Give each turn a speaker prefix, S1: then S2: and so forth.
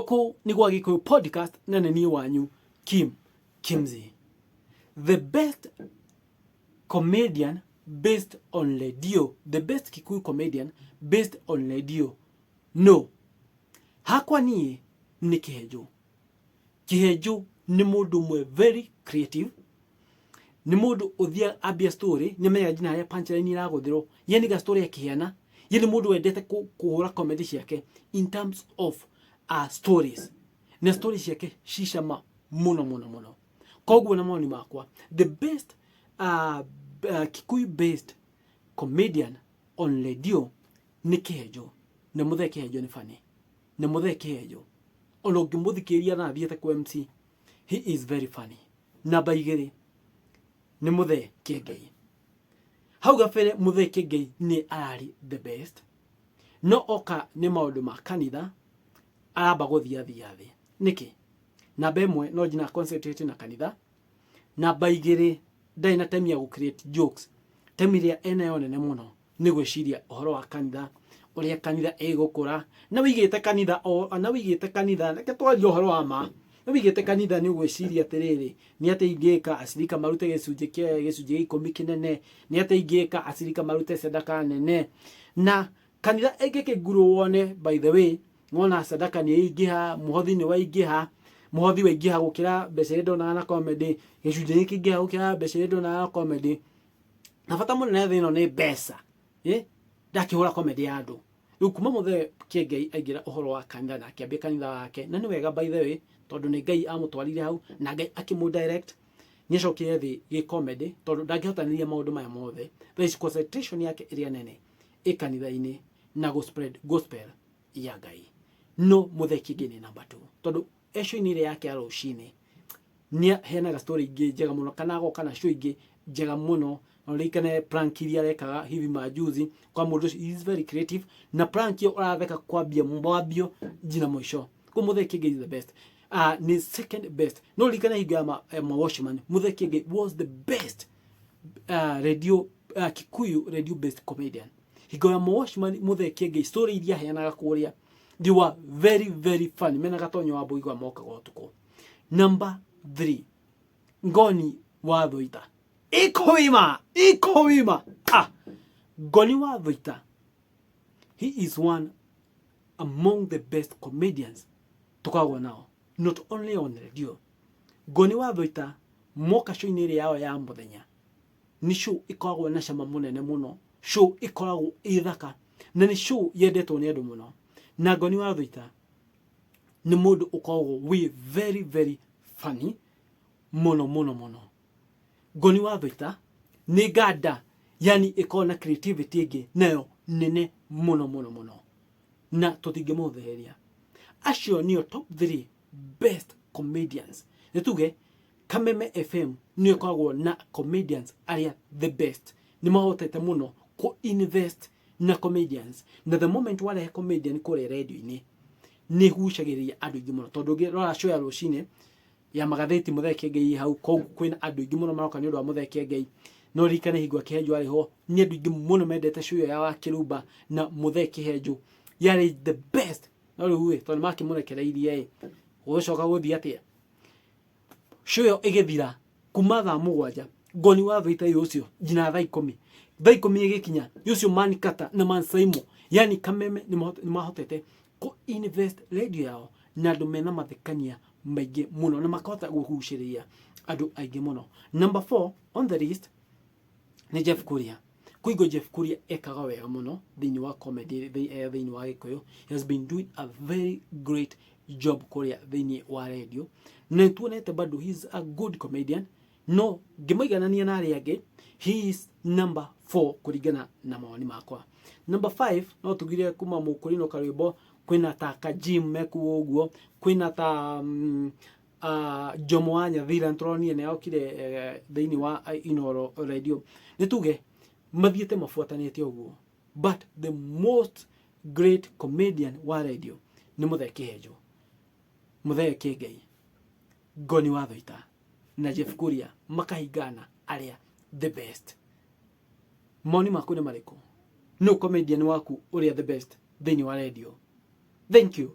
S1: Gũkũ nĩ gwa Gĩkũyũ podcast na nĩ niĩ wanyu Kim Kimzi. The best comedian based on radio, the best Kikuyu comedian based on radio. No. Hakwa niĩ nĩ Kĩhenjũ. Kĩhenjũ nĩ mũndũ ũmwe very creative, nĩ mũndũ ũthiaga ambia story nĩ amenyaga nginya harĩa punchline ĩragũthĩrwo, yani ga story akĩheana, ye nĩ mũndũ wendete kũhũra comedy ciake in terms of stories, na story ciake ci cama mũno mũno mũno. Koguo na mawoni makwa, the best Kikuyu based comedian on radio nĩ Kĩhenjũ. Na mũthee Kĩhenjũ nĩ funny, na mũthee Kĩhenjũ ona ũngĩmũthikĩrĩria na athiĩte kwa MC, he is very funny. Namba 2 nĩ mũthee Kĩengei. Hau gabere mũthee Kĩengei nĩ ararĩ the best, no oka nĩ maũndũ ma kanitha aramba gũthiathia thĩ. Nĩkĩ? Namba 1, no nginya concentrate na kanitha. Namba 2, ndarĩ na time ya gũ create jokes. Time ĩrĩa enayo nene mũno nĩ gwĩciria ũhoro wa kanitha, ũrĩa kanitha ĩgũkũra, na wĩigĩte kanitha o, na wĩigĩte kanitha, reke twarie ũhoro wa ma, na wĩigĩte kanitha nĩ ũgwĩciria atĩrĩrĩ, nĩ atĩa ingĩka acirika marute gĩcunjĩ kĩa gĩcunjĩ gĩa ikũmi kĩnene, nĩ atĩa ingĩka acirika marute sadaka nene, na kanitha ĩngĩkĩngurwo wone, by the way, wona sadaka nĩ ĩingĩha, mũhothi nĩ waingĩha, mũhothi waingĩha gũkĩra mbeca iria ndonaga na comedy, gĩcunjĩ gĩkĩingĩha gũkĩra mbeca iria ndonaga na comedy. Na bata mũnene thĩ ĩno nĩ mbeca. Ndakĩhũra comedy ya andũ. Rĩu kuma mũthee Kĩengei aingĩra ũhoro wa kanitha na akĩambia kanitha wake, na nĩ wega by the way, tondũ nĩ Ngai amũtwarire hau na Ngai akĩmũ direct, nĩ acokire thĩ gĩ comedy, tondũ ndangĩhotanĩria maũndũ maya mothe. Thaa ici concentration yake ĩrĩa nene ĩ kanitha-inĩ na gũ spread gospel ya Ngai. No mũthee Kĩengei nĩ namba 2, tondũ e show-inĩ ĩrĩa yake ya rũcinĩ nĩ aheanaga story ingĩ njega mũno, kana agoka na show ingĩ njega mũno. Na ũririkane prank iria arekaga hivi majuzi kwa mũndũ ũcio, he is very creative, na prank ĩyo ũratheka kwambia mwambio nginya mũico. Koguo mũthee Kĩengei is the best. Nĩ second best. No ũririkane hingo ya ma Watchman, mũthee Kĩengei was the best radio, Kikuyu radio based comedian. Hingo ya ma Watchman, mũthee Kĩengei story iria aheanaga kũrĩa, they were very very funny. Mena Gatonyo wa Mbũigua mokaga ũtukũ. Number 3, Ngoni wa Thuita. Iko wima, iko wima. Ngoni wa Thuita, he is one among the best comedians tukoragwo nao, not only on radio. Ngoni wa Thuita moka show-inĩ ĩrĩa yao ya mũthenya, nĩ show ĩkoragwo na cama mũnene mũno, show ĩkoragwo ĩ thaka, na nĩ show yendetwo nĩ andũ mũno. Na Ngoni wa Thuita nĩ mũndũ ũkoragwo wĩ very very funny mũno mũno mũno. Ngoni wa Thuita nĩ nganda, yani ĩkoragwo na creativity ĩngĩ nayo nene mũno mũno mũno, na tũtingĩmũhũthĩrĩria. Acio nĩo top 3 best comedians. Nĩ tuge Kameme FM nĩyo ĩkoragwo na comedians arĩa the best, nĩ mahotete mũno kũ invest na comedians, na the moment warehe comedian kũrĩa radio-inĩ nĩ ĩgucagĩrĩria andũ aingĩ mũno, tondũ ũngĩrora show ya rũcinĩ ya magathĩti mũthee Kĩengei hau, koguo kwĩna andũ aingĩ mũno maroka nĩ ũndũ wa mũthee Kĩengei. No ririkane hingo ya Kĩhenjũ arĩ ho, nĩ andũ aingĩ mũno mendete show ĩyo ya Wakĩrumba na mũthee Kĩhenjũ yarĩ the best. No rĩu ĩ, tondũ nĩmakĩmũrekereirie ĩ, gũgũcoka gũthiĩ atĩa? Show ĩyo ĩgĩthira kuma thaa 7, Ngoni wa Thuita ĩ ũcio nginya thaa 10. Thaa 10 ĩgĩkinya, ĩ ũcio Man Kata na Man Saimo, yani Kameme nĩ mahotete kũ invest radio yao na andũ mena mathekania maingĩ mũno, na makahota kũgucĩrĩria andũ aingĩ mũno. Number 4 on the list nĩ Jeff Kuria. Kũigua Jeff Kuria ekaga wega mũno thĩinĩ wa comedy, thĩinĩ wa Gĩkũyũ. He has been doing a very great job kũrĩa thĩinĩ wa radio, na nĩtuonete bado he is a good comedian, no ngĩmũiganania na arĩa angĩ, he is number 4 kũringana na mawoni makwa. Number 5, no tugire kuma mũkũrino karwĩmbo, kwĩna ta Kajim mekuo ũguo, kwĩna ta Jomo wa Nyathira nĩtũronire nĩ okire thĩinĩ wa Inooro radio. Nĩ tuge mathiĩte mabuatanĩte ũguo, but the most great comedian wa radio nĩ mũthee Kĩhenjũ, mũthee Kĩengei, Ngoni wa Thuita na Jeff Kuria, makahingana arĩa the best. Mawoni maku nĩ marĩkũ? Nũ comedian waku ũrĩa the best thĩinĩ wa radio? Thank you.